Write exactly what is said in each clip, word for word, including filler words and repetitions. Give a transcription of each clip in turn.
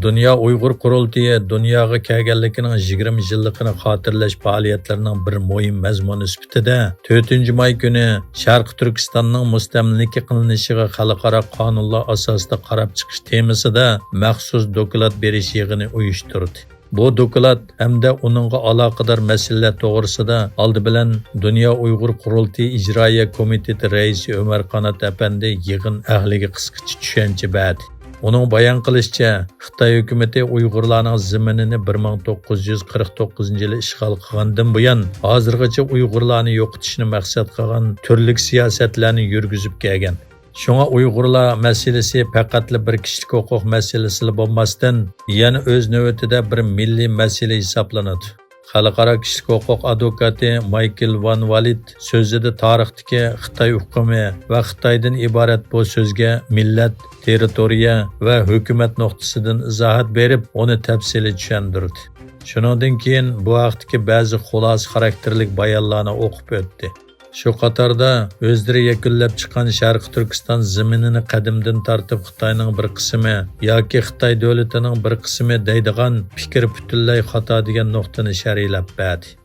دۇنيا ئۇيغۇر قۇرۇلتىيى دۇنياغا كەلگەنلىكىنىڭ يىگىرمە يىللىقىنى خاتىرىلەش پائالىيەتلىرىنىڭ بىر مۇھىم مەزمۇنى سۈپىتىدە، تۆتىنچى ماي كۈنى شەرقىي تۈركىستاننىڭ مۇستەملىكە قىلىنىشىغا خەلقئارا قانۇنلار ئاساسىدا قاراپ چىقىش تېمىسىدا مەخسۇس دوكلات بېرىش يىغىنى ئۇيۇشتۇردى. بۇ دوكلات ھەمدە ئۇنىڭغا ئالاقىدار مەسىلىلەر توغرىسىدا ئالدى بىلەن دۇنيا ئۇيغۇر قۇرۇلتىيى ئىجرائىيە كومىتېتى رەئىسى ئۆمەر قانات ئەپەندى يىغىن ئەھلىگە قىسقىچە چۈشەنچە بەردى. ئۇنىڭ بايان قىلىشىچە، خىتاي ھۆكۈمىتى ئۇيغۇرلارنىڭ زېمىنىنى بىر مىڭ توققۇز يۈز قىرىق توققۇزىنچى يىلى ئىشغال قىلغاندىن بۇيان، ھازىرغىچە ئۇيغۇرلارنى يوقىتىشنى مەقسەت قىلغان تۈرلۈك سىياسەتلەرنى يۈرگۈزۈپ كەلگەن. شۇڭا ئۇيغۇرلار مەسىلىسى پەقەتلا بىر كىشىلىك ھوقۇق مەسىلىسىلا بولماستىن، يەنە ئۆز نۆۋىتىدە بىر مىللىي مەسىلە ھېسابلىنىدۇ. خەلقئارا كىشىلىك ھوقۇق ئادۋوكاتى مايكل ۋان ۋالىت سۆزىدە تارىختىكى خىتاي ئۇقۇمى ۋە خىتايدىن ئىبارەت بۇ سۆزگە مىللەت، تېررىتورىيە ۋە ھۆكۈمەت نۇقتىسىدىن ئىزاھات بېرىپ، ئۇنى تەپسىلىي چۈشەندۈردى. شۇنىڭدىن كېيىن بۇ ھەقتىكى بەزى خۇلاسە خاراكتېرلىك بايانلارنى ئوقۇپ ئۆتتى. شۇ قاتاردا ئۆزلىرى يەكۈنلەپ چىققان شەرقىي تۈركىستان زېمىنىنى قەدىمدىن تارتىپ خىتاينىڭ بىر قىسمى ياكى خىتاي دۆلىتىنىڭ بىر قىسمى دەيدىغان پىكىر پۈتۈنلەي خاتا دېگەن نۇقتىنى شەرھلەپ بەردى.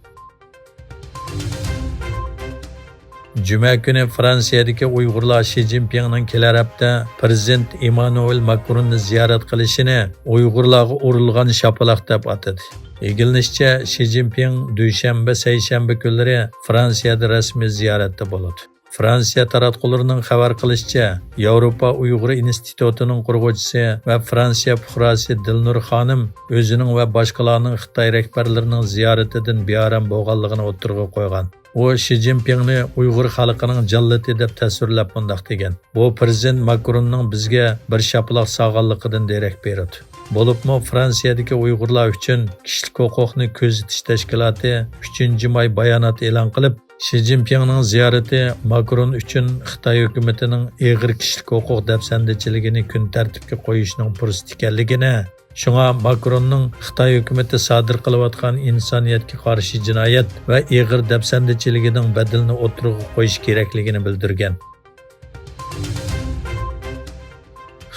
جۈمە كۈنى فرانسىيەدىكى ئۇيغۇرلار شى جىنپىڭنىڭ كېلەر ھەپتە پىرېزىدېنت ئېممانۇئېل ماكروننى زىيارەت قىلىشىنى ئۇيغۇرلارغا ئۇرۇلغان شاپىلاق دەپ ئاتىدى. ئىگىلىنىشىچە، شى جىنپىڭ دۈشەنبە، سەيشەنبە كۈنلىرى فرانسىيەدە رەسمىي زىيارەتتە بولىدۇ. فرانسىيە تاراتقۇلىرىنىڭ خەۋەر قىلىشىچە، ياۋروپا ئۇيغۇر ئىنستىتۇتىنىڭ قۇرغۇچىسى ۋە فرانسىيە پۇقراسى دىلنۇر خانىم ئۆزىنىڭ ۋە باشقىلارنىڭ خىتاي رەھبەرلىرىنىڭ زىيارىتىدىن بىئارام بولغانلىقىنى ئوتتۇرىغا قويغان. ئۇ شى جىنپىڭنى ئۇيغۇر خەلقىنىڭ جاللىتى دەپ تەسۋىرلەپ مۇنداق دېگەن: «بۇ پىرېزىدېنت ماكروننىڭ بىزگە بىر شاپىلاق سالغانلىقىدىن دېرەك بېرىدۇ.» بولۇپمۇ فرانسىيەدىكى ئۇيغۇرلار ئۈچۈن كىشىلىك ھوقۇقنى كۆزىتىش تەشكىلاتى ئۈچىنچى ماي بايانات ئېلان قىلىپ، شى جىنپىڭنىڭ زىيارىتى ماكرون ئۈچۈن خىتاي ھۆكۈمىتىنىڭ ئېغىر كىشىلىك ھوقۇق دەپسەندىچىلىكىنى كۈن تەرتىپكە قويۇشنىڭ پۇرسىتى ئىكەنلىكىنى، شۇڭا ماكروننىڭ خىتاي ھۆكۈمىتى سادىر قىلىۋاتقان ئىنسانىيەتكە قارشى جىنايەت ۋە ئېغىر دەپسەندىچىلىكىنىڭ بەدىلىنى ئوتتۇرىغا قويۇش كېرەكلىكىنى بىلدۈرگەن.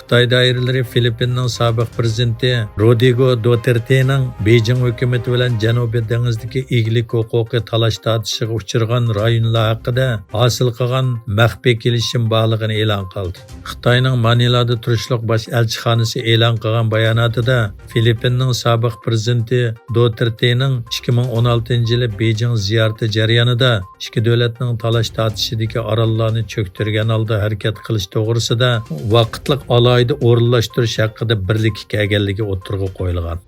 خىتاي دائىرىلىرى فىلىپپىننىڭ سابىق پىرېزىدېنتى رودرىگو دوتېرتېنىڭ بېيجىڭ ھۆكۈمىتى بىلەن جەنۇبىي دېڭىزدىكى ئىگىلىك ھوقۇقى تالاش-تارتىشىغا ئۇچرىغان رايونلار ھەققىدە ھاسىل قىلغان مەخپىي كېلىشىم بارلىقىنى ئېلان قىلدى. خىتاينىڭ مانىلادا تۇرۇشلۇق باش ئەلچىخانىسى ئېلان قىلغان باياناتىدا، فىلىپپىننىڭ سابىق پىرېزىدېنتى دوتېرتېنىڭ ئىككى مىڭ ئون ئالتىنچى يىلى بېيجىڭ زىيارىتى جەريانىدا ئىككى دۆلەتنىڭ تالاش-تارتىشىدىكى ئاراللارنى چۆكتۈرگەن ھالدا ھەرىكەت قىلىش توغرىسىدا ۋاقىتلىق ئالاھىدە ئورۇنلاشتۇرۇش ھەققىدە بىرلىككە كەلگەنلىكى ئوتتۇرىغا قويۇلغان.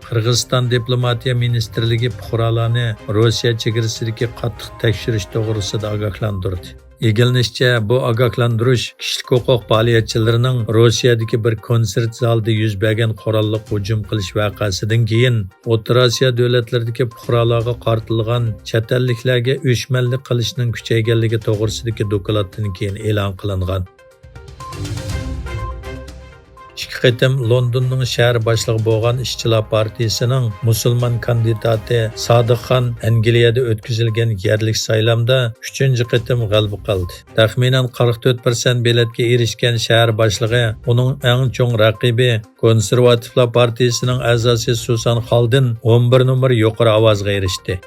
قىرغىزىستان دىپلوماتىيە مىنىستىرلىكى پۇقرالارنى روسىيە چېگرىسىدىكى قاتتىق تەكشۈرۈش توغرىسىدا ئاگاھلاندۇردى. ئىگىلىنىشىچە، بۇ ئاگاھلاندۇرۇش كىشىلىك ھوقۇق پائالىيەتچىلىرىنىڭ روسىيەدىكى بىر كونسېرت زالىدا يۈز بەرگەن قوراللىق ھۇجۇم قىلىش ۋەقەسىدىن كېيىن، ئوتتۇرا ئاسىيا دۆلەتلىرىدىكى پۇقرالارغا قارىتىلغان چەت ئەللىكلەرگە ئۆچمەنلىك قىلىشنىڭ كۈچەيگەنلىكى توغرىسىدىكى دوكلاتتىن كېيىن ئېلان قىلىنغان. ئىككى قېتىم لوندوننىڭ شەھەر باشلىقى بولغان ئىشچىلار پارتىيىسىنىڭ مۇسۇلمان كاندىداتى سادىق خان ئەنگلىيەدە ئۆتكۈزۈلگەن يەرلىك سايلامدا ئۈچىنچى قېتىم غەلىبە قىلدى. تەخمىنەن قىرىق تۆت پىرسەنت بېلەتكە ئېرىشكەن شەھەر باشلىقى ئۇنىڭ ئەڭ چوڭ رەقىبى، كونسېرۋاتىۋلار پارتىيىسىنىڭ ئەزاسى سۇسان خالدىن ئون بىر نومۇر يۇقىرى ئاۋازغا ئېرىشتى.